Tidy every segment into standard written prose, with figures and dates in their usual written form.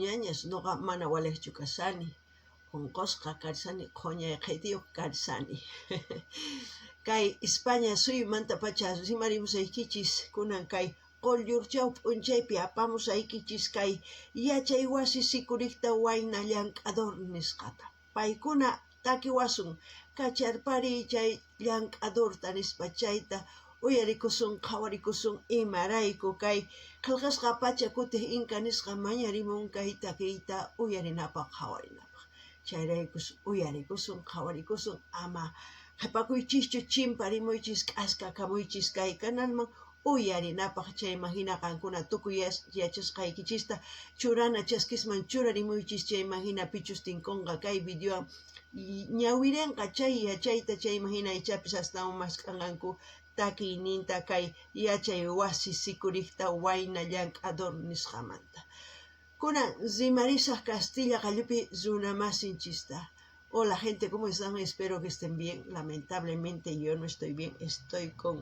Ñañas, noqa mana walejchu kashani, onqosqa karshani, qhoñay qhetiyuq karshani. Kay España suyumantapacha rimarimusaykichis kunan kay qollurchaw p'unchaypi apamusaykichis kay yachay wasi sikurikta wayna llank'ador nisqata. Paykuna takiwasun kacharpariy chay llank'adorta nispa chayta uyarikusun qhawarikusun imarayku kay qhelqasqa Pachakutej Inka nisqa mañarimun kay takiyta uyarinapaq qhawarinapaq. Chayraykus uyarikusun qhawarikusun ama qhepakuychischu chimparimuychis k'askakamuychis kay canalman uyarinapaq chayman hina qankuna tukuy yachasqaykichista churana chaskisman churarimuychis chayman hina pichus tinkonqa kay videowan ñawirenqa chay yachayta chayman hina ichapis astawan mask'anqanku takiyninta kay yachay wasi sikurikta wayna llank'ador nisqamanta. Kunan rimarisaq Castilla qallupi runamasinchista. Hola gente, ¿cómo están? Espero que estén bien. Lamentablemente yo no estoy bien, estoy con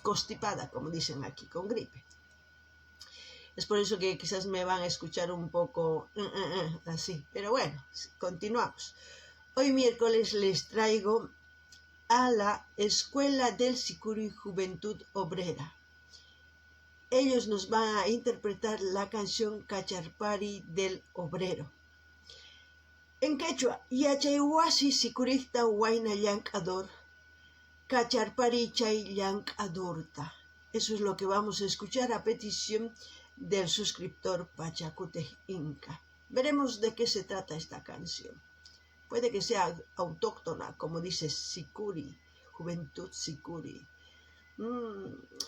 constipada, como dicen aquí, con gripe. Es por eso que quizás me van a escuchar un poco así, pero bueno, continuamos. Hoy miércoles les traigo a la Escuela del Sicuri Juventud Obrera. Ellos nos van a interpretar la canción Cacharpari del Obrero. En quechua, yachay wasi sikurikta wayna llank'ador, kacharpari chay llank'adorta. Eso es lo que vamos a escuchar a petición del suscriptor Pachacutej Inca. Veremos de qué se trata esta canción. Puede que sea autóctona, como dice Sicuri, Juventud Sicuri.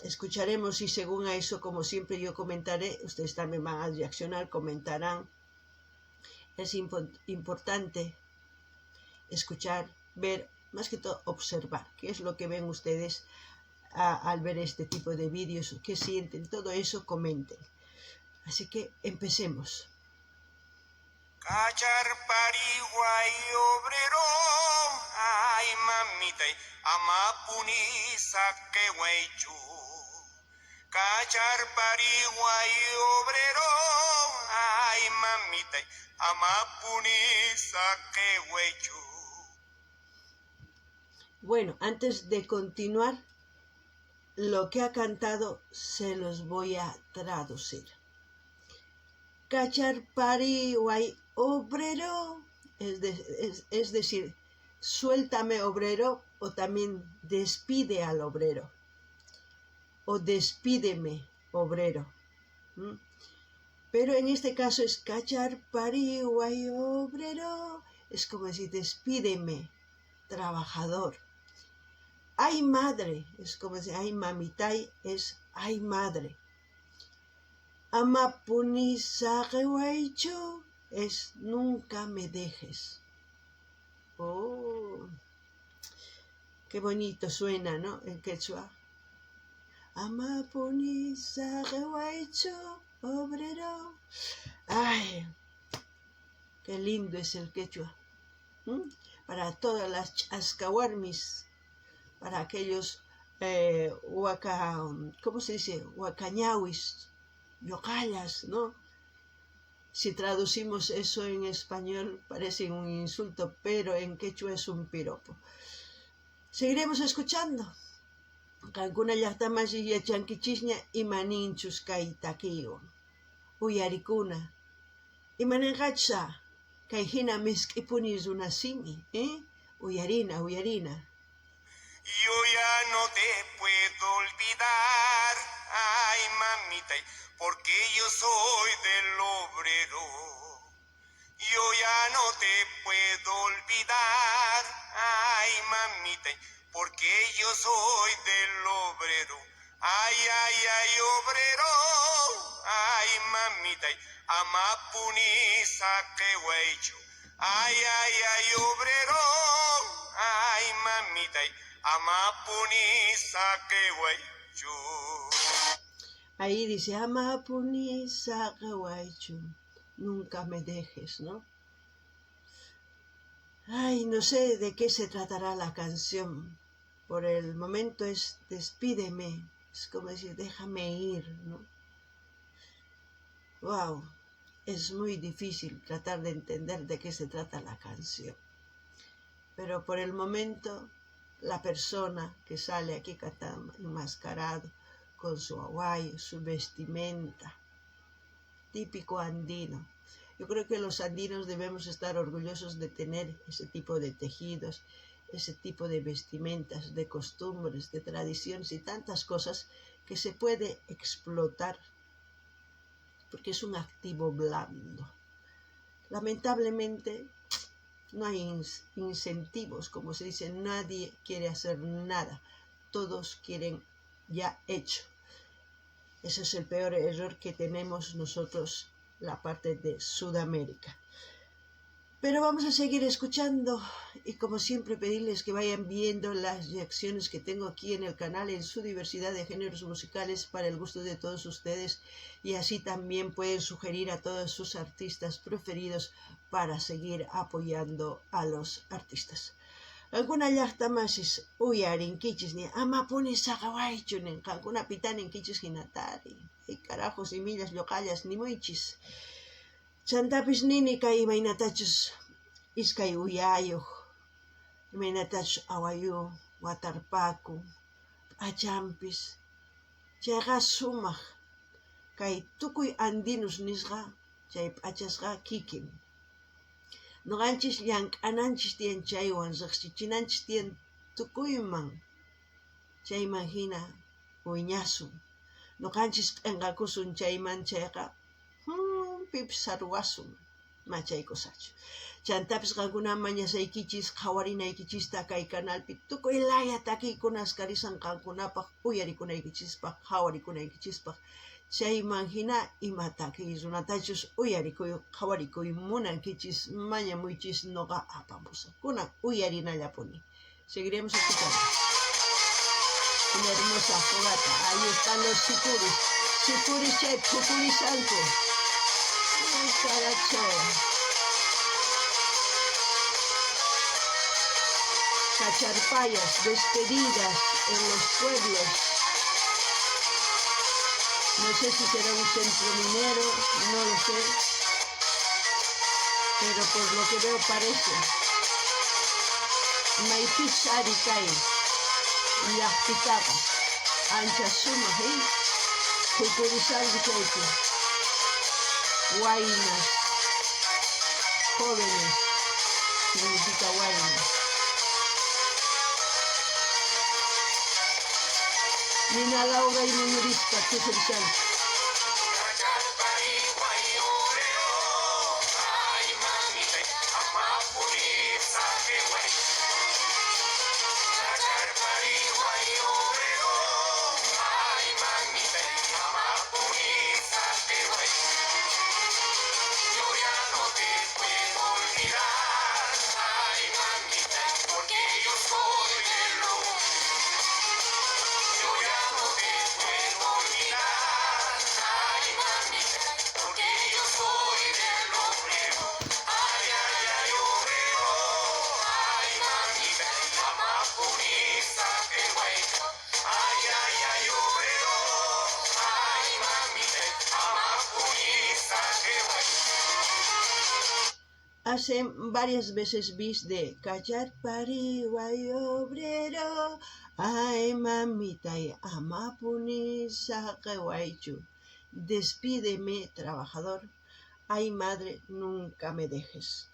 Escucharemos y según a eso, como siempre yo comentaré, ustedes también van a reaccionar, comentarán. Es importante escuchar, ver, más que todo observar qué es lo que ven ustedes al ver este tipo de vídeos, qué sienten, todo eso comenten. Así que empecemos. Kacharpariway obrero, ay mamitay, amapuni saqewaychu. Kacharpariway obrero, ay mamitay, amapuni saqewaychu. Bueno, antes de continuar, lo que ha cantado se los voy a traducir. Kacharpariway obrero, es decir, suéltame obrero, o también despide al obrero, o despídeme obrero. Pero en este caso es kacharpariway obrero, es como decir despídeme, trabajador. Ay madre, es como decir ay mamitay, es ay madre. Amapuni saqewaychu es nunca me dejes. Oh, qué bonito suena, ¿no? En quechua. Amapuni saqewaychu, obrero. Ay, qué lindo es el quechua. Para todas las ch'askawarmis, para aquellos waka, ¿cómo se dice? Wakañawis, yoqallas, ¿no? Si traducimos eso en español parece un insulto, pero en quechua es un piropo. Seguiremos escuchando. Qankuna llaqtamasi yachankichisña imaninchus kay takiywan. Uyarikuna. Imanenqacha kay hina misk'ipuni runasimi, eh? Uyarina, uyarina. Yo ya no te puedo olvidar, ay mamita, porque yo soy del obrero. Yo ya no te puedo olvidar, ay mamita, porque yo soy del obrero. Ay, ay, ay, obrero, ay mamita, amapuni saqewaychu. Ay, ay, ay, obrero, ay mamita, amapuni saqewaychu. Ahí dice, amapuni saqewaychu, nunca me dejes, ¿no? Ay, no sé de qué se tratará la canción. Por el momento es despídeme, es como decir, déjame ir, ¿no? Wow. Es muy difícil tratar de entender de qué se trata la canción. Pero por el momento, la persona que sale aquí cantando enmascarado, con su aguayo, su vestimenta, típico andino. Yo creo que los andinos debemos estar orgullosos de tener ese tipo de tejidos, ese tipo de vestimentas, de costumbres, de tradiciones y tantas cosas que se puede explotar porque es un activo blando. Lamentablemente no hay incentivos, como se dice, nadie quiere hacer nada, todos quieren ya hecho. Ese es el peor error que tenemos nosotros, la parte de Sudamérica. Pero vamos a seguir escuchando y, como siempre, pedirles que vayan viendo las reacciones que tengo aquí en el canal en su diversidad de géneros musicales para el gusto de todos ustedes, y así también pueden sugerir a todos sus artistas preferidos para seguir apoyando a los artistas. Qankuna llajta masis uyarinkichis ni amapuni saqawaychu nin qankuna pitá ninkichis jinatari. Ay carajos imillas lloqallas nimuychis. Chantapis nini kay imaynatachus iskay uyayuq, imaynatachus awayu watarpakun, p'achanpis, chayqa sumaq kay tukuy andinos nisqa chay p'achasqa kikin. Noqanchis llank'ananchis tiyan chaywan riqsichinanchis tiyan tukuyman, chayman hina wiñasun. Noqanchis p'enqakusun chayman chayqa, pipis sarwasun, machaykusachu. Chantapis qankuna mañasaykichis qhawarinaykichista kay canalpi tukuy laya takiykunas karisan qankunapaq uyarikunaykichispaq qhawarikunaykichispaq. Chayman hina ima takiy runatachus uyarikuy qhawarikuy munankichis mañamuychis noqa apamusaq. Kunan uyarinallapuni. Seguiremos escuchando. Una hermosa fogata. Ahí están los sicuris. Sicuris chay pukurisanku. Ay, caracho. Cacharpayas, despedidas en los pueblos. No sé si será un centro minero, no lo sé, pero por lo que veo parece. Maypich ari kay llaqtitaqa ancha sumaq, Pukurisanku chaypi. Waynas, jóvenes, significa wayna. Nina Laura y Muyurispa, tujurishanku. Ay, mamita, amapuni saqeway. Ay, mamita, amapuni saqeway. Yo ya no te puedo olvidar, ay, mamita, porque yo soy del obrero. Yo ya no te puedo olvidar, ay, mamita, porque yo soy del obrero. Ay, ay, ay, obrero, ay, mamita, amapuni saqeway. Ay, ay, ay, obrero, ay, mamita, amapuni saqeway. Hacen varias veces bis de Kacharpariway obrero, ay mamita, amapuni saqewaychu. Despídeme, trabajador, ay madre, nunca me dejes.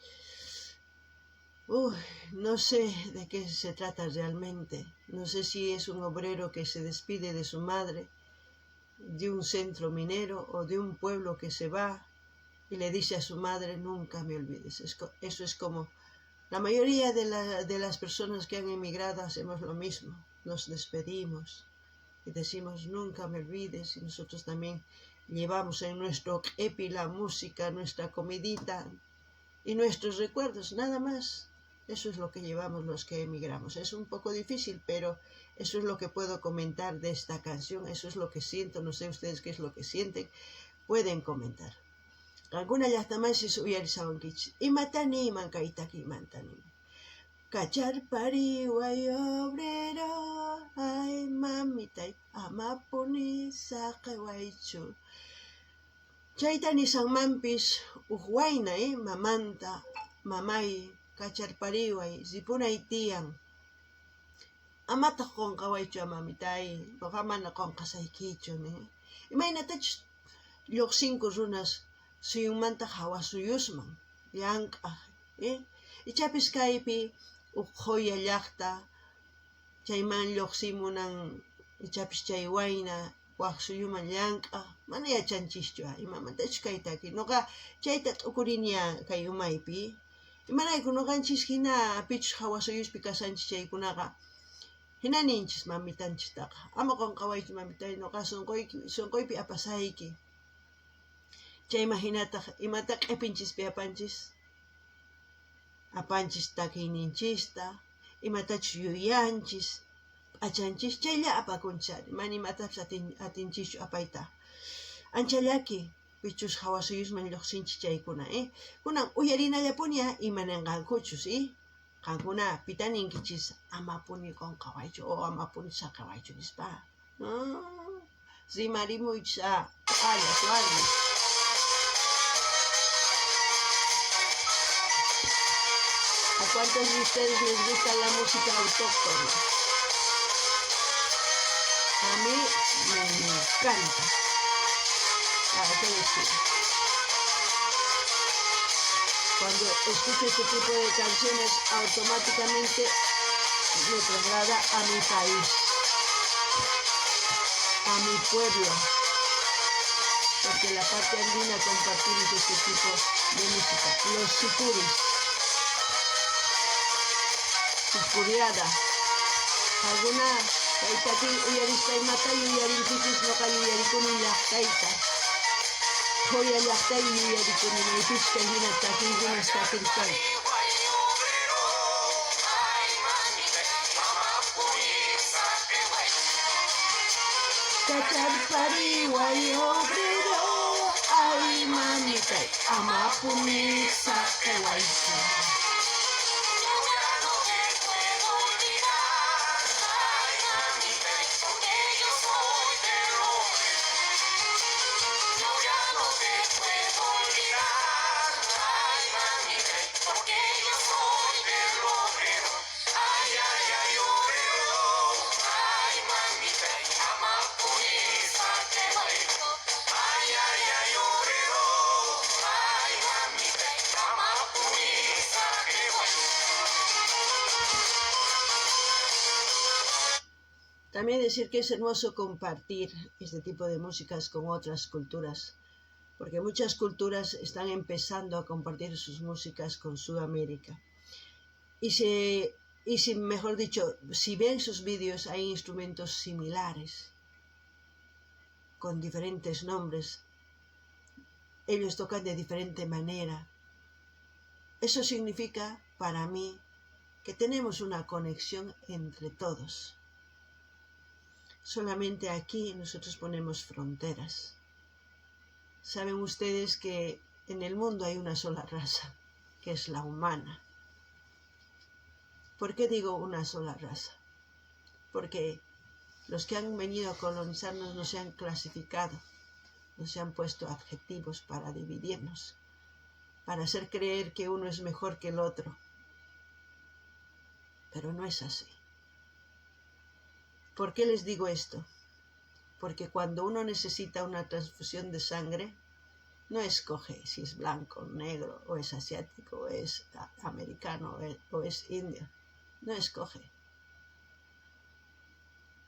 Uy, no sé de qué se trata realmente. No sé si es un obrero que se despide de su madre, de un centro minero o de un pueblo que se va y le dice a su madre, nunca me olvides. Eso es como la mayoría de las personas que han emigrado hacemos lo mismo. Nos despedimos y decimos, nunca me olvides. Y nosotros también llevamos en nuestro epi la música, nuestra comidita y nuestros recuerdos, nada más. Eso es lo que llevamos los que emigramos. Es un poco difícil, pero eso es lo que puedo comentar de esta canción. Eso es lo que siento. No sé ustedes qué es lo que sienten. Pueden comentar. Qankuna llajtamasis uyarisawankichis. Imata niyman kay takiymanta nin. Kacharpariway obrero, ay mamitay, amapuni saqewaychu. Chayta nishanmanpis uj wayna mamanta, mamay kacharpariway, ripunay tiyan. Amataq qonqawaychu, mamitay, noqa mana qonqasaykichu, nin. Imaynatachus lloqsinku runas suyunmanta hawa suyusman llank'aj, ichapis kaypi uj qhoya llaqta chayman lloqsimunan, ichapis chay wayna waj suyuman llank'aj, mana yachanchischu imamantachus kay taki. Noqa chayta t'ukurini kay umaypi. Imarayku noqanchis hina pichus hawa suyuspi kashanchis chaykunaqa hina ninchis mamitanchistaqa, ama qonqawaychu mamitay, noqa sonqoypi apasayki. Chayman hinataq imata q'epinchispi apanchis? Apanchis takiyninchista, imatachus yuyanchis, p'achanchis, chaylla apakunchis ari, mana imatapis atinchischu apayta. Ancha llaki pichus hawa suyusman lloqsinchis chaykuna, Kunan uyarinallapuni ima ninqankuchus, Qankuna pita ninkichis amapuni qonqawaychu o amapuni saqewaychu nispa. Rimarimuychis qhallas warmis. ¿A cuántos de ustedes les gusta la música autóctona? A mí me encanta. ¿Para qué decir? Cuando escucho este tipo de canciones, automáticamente me traslada a mi país, a mi pueblo, porque la parte andina compartimos este tipo de música. Los sicuris, sicuriada. Alguna kay takiy uyarispa imata yuyarinkichis, noqa yuyarikuni llaqtayta. Qhoya llaqtay yuyarikuni, maypichus kay hina takiykunas takirkan. Kacharpariway obrero, ay mamitay, amapuni saqewaychu. Yo ya no te puedo olvidar, ay mamita, porque yo soy del obrero. Yo ya no te puedo olvidar, ay mamita, porque yo soy del obrero. Ay, ay, ay, obrero, ay mamita, amapuni saqewaychu. Ay, ay, ay, obrero, ay mamita, amapuni saqewaychu. También decir que es hermoso compartir este tipo de músicas con otras culturas, porque muchas culturas están empezando a compartir sus músicas con Sudamérica. Y si, mejor dicho, si ven sus vídeos hay instrumentos similares, con diferentes nombres. Ellos tocan de diferente manera. Eso significa, para mí, que tenemos una conexión entre todos. Solamente aquí nosotros ponemos fronteras. Saben ustedes que en el mundo hay una sola raza, que es la humana. ¿Por qué digo una sola raza? Porque los que han venido a colonizarnos no se han clasificado, no se han puesto adjetivos para dividirnos, para hacer creer que uno es mejor que el otro. Pero no es así. ¿Por qué les digo esto? Porque cuando uno necesita una transfusión de sangre, no escoge si es blanco, negro, o es asiático, o es americano, o es indio. No escoge.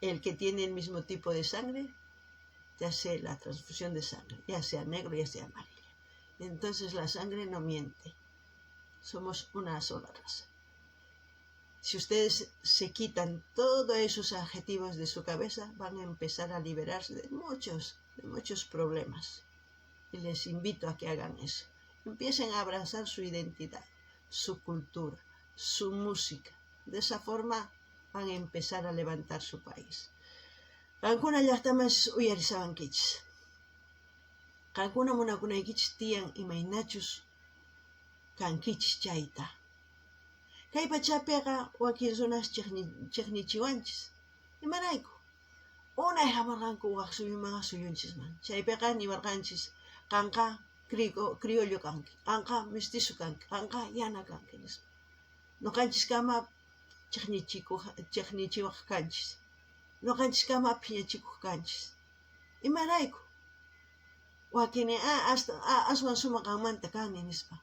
El que tiene el mismo tipo de sangre te hace la transfusión de sangre, ya sea negro, ya sea amarillo. Entonces la sangre no miente. Somos una sola raza. Si ustedes se quitan todos esos adjetivos de su cabeza, van a empezar a liberarse de muchos problemas. Y les invito a que hagan eso. Empiecen a abrazar su identidad, su cultura, su música. De esa forma van a empezar a levantar su país. Qankuna llaqtamas uyarisawankichis. Qankuna munakunaykichis tiyan imaynachus kankichis chayta. Kay pachapiqa wakin runas chiqnichiwanchis. Imarayku? Unay hamurqanku wak suyuman suyunchisman. Chaypiqa niwarqanchis Qanqa criollo kanki, qanqa mestizo kanki, qanqa yana kanki nispa. Noqanchiskama chejnichiwaj kanchis. Noqanchiskama phiñachikuj kanchis. Imarayku? Wakin aswan sumaq qanmanta kani nispa.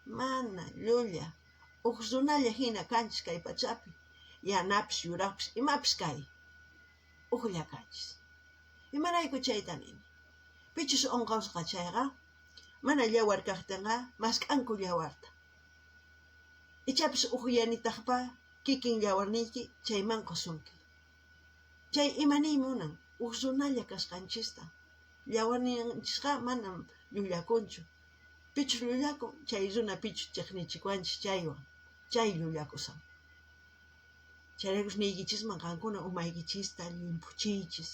Mana, llulla. Uj runalla hina kanchis kay pachapi. Yanapis, yuraqpis, imapis kay. Ujlla kanchis. Imarayku chayta nini? Pichus onqosqa chayqa, mana yawar kajtinqa mask'anku yawarta. Ichapis uj yanitajpa kikin yawarniyki chayman qosunki. Chay ima niy munan? Uj runalla kasqanchista. Yawarninchisqa manam llullakunchu. Pichus llullakun, chay runa pichus chejnichikuwanchis chaywan, chay llullakusan. Chayraykus niykichisman qankuna umaykichista llimphuchiychis,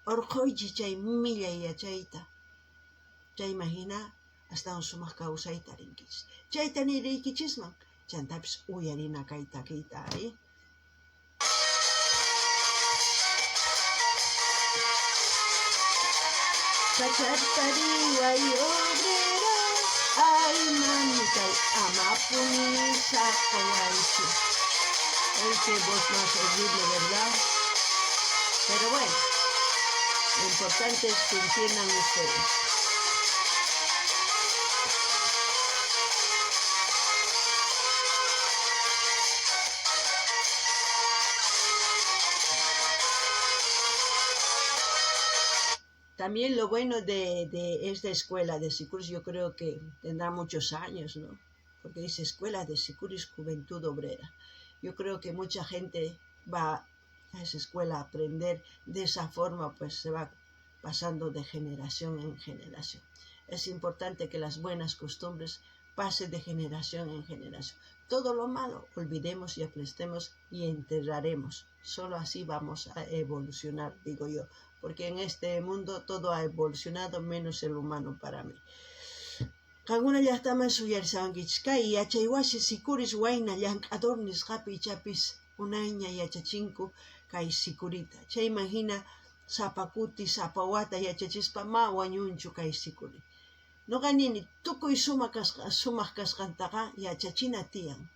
orqhoychis chay millay yachayta. Chayman hina astawan sumaq kawsayta rinkichis. Chayta niriykichisman, chantapis uyarina kay takiyta ari. Kacharpariway obrera, ay mamitay, amapuni saqewaychu. Ay, qué voz más horrible, ¿verdad? Pero bueno, lo importante es que entiendan ustedes. También lo bueno de esta escuela de Sicuris, yo creo que tendrá muchos años, ¿no? Porque dice Escuela de Sicuris Juventud Obrera. Yo creo que mucha gente va a esa escuela a aprender de esa forma, pues se va pasando de generación en generación. Es importante que las buenas costumbres pasen de generación en generación. Todo lo malo olvidemos y aplastemos y enterraremos. Solo así vamos a evolucionar, digo yo, porque en este mundo todo ha evolucionado menos el humano para mí. Qankuna llaqtaman suyarisawankichis kay yachaywasi Sicuris wayna llank'ador nisqapi ichapis unayña yachachinku kay Sicurita. Chayman hina sapa kuti, sapa wata yachachispa ma wañunchu kay Sicuri. Noqa nini tukuy sumaq kasqantaqa yachachina tiyan.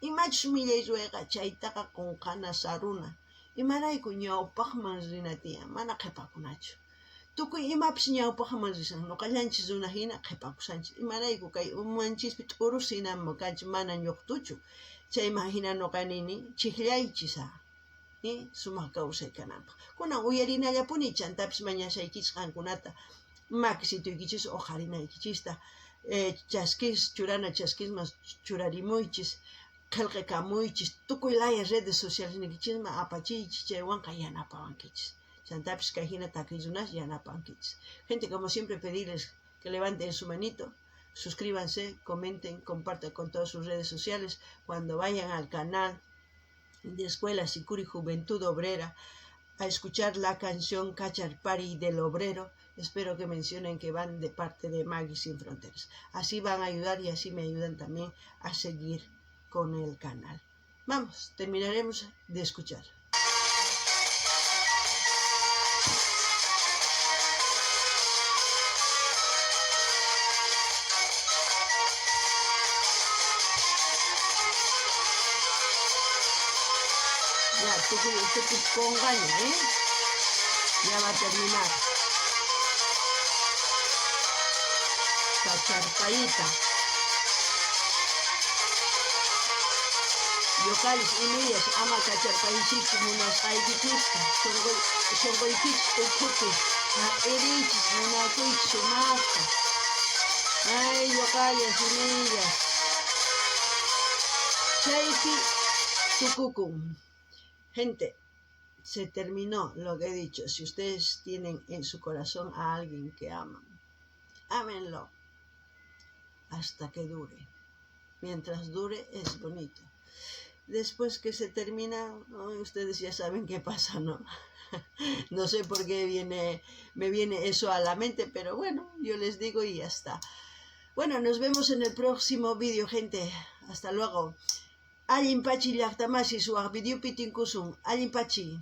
Imachus millay ruwayqa chaytaqa qunqana saruna. Imarayku ñawpaqman rina tiyan, mana qhipakunachu. Tukuy imapis ñawpaqman rishan, noqallanchis runa hina qhipakushanchis. Imarayku kay umanchispi t'urus hina kanchis mana ñuqtuchu. Chayman hina noqa nini chijllaychis sumaq kawsay kananpaq. Kunan uyarinallapuni chantapis mañashaykichis qankunata makisituykichis uqharinaykichista chaskis churana chaskisman churarimuychis, qhelqakamuychis, tukuy laya redes sociales niykichisman apachiychis, chaywanqa yanapawankichis. Chantapis kay hina takiy runas yanapankichis. Gente, como siempre, pedirles que levanten su manito, suscríbanse, comenten, compartan con todas sus redes sociales. Cuando vayan al canal de Escuela Sicuri Juventud Obrera a escuchar la canción Cacharpari del Obrero, espero que mencionen que van de parte de Magui Sin Fronteras. Así van a ayudar y así me ayudan también a seguir con el canal. Vamos, terminaremos de escuchar. Ya, tukupongaña, ¿eh? Ya va a terminar. Cacharpayita. Yocalis imillas ama kacharpaychis munasqaykichista sunquykichis ukhupi hap'iriychis munakuychis sumaqta. Ay, yoqallas imillas. Chaypi tukukun. Gente, se terminó lo que he dicho. Si ustedes tienen en su corazón a alguien que aman, ámenlo hasta que dure. Mientras dure es bonito. Después que se termina, ustedes ya saben qué pasa, ¿no? No sé por qué me viene eso a la mente, pero bueno, yo les digo y ya está. Bueno, nos vemos en el próximo vídeo, gente. Hasta luego. Allin pachi llaqtamasis waq videopi tinkusun. Allin pachi.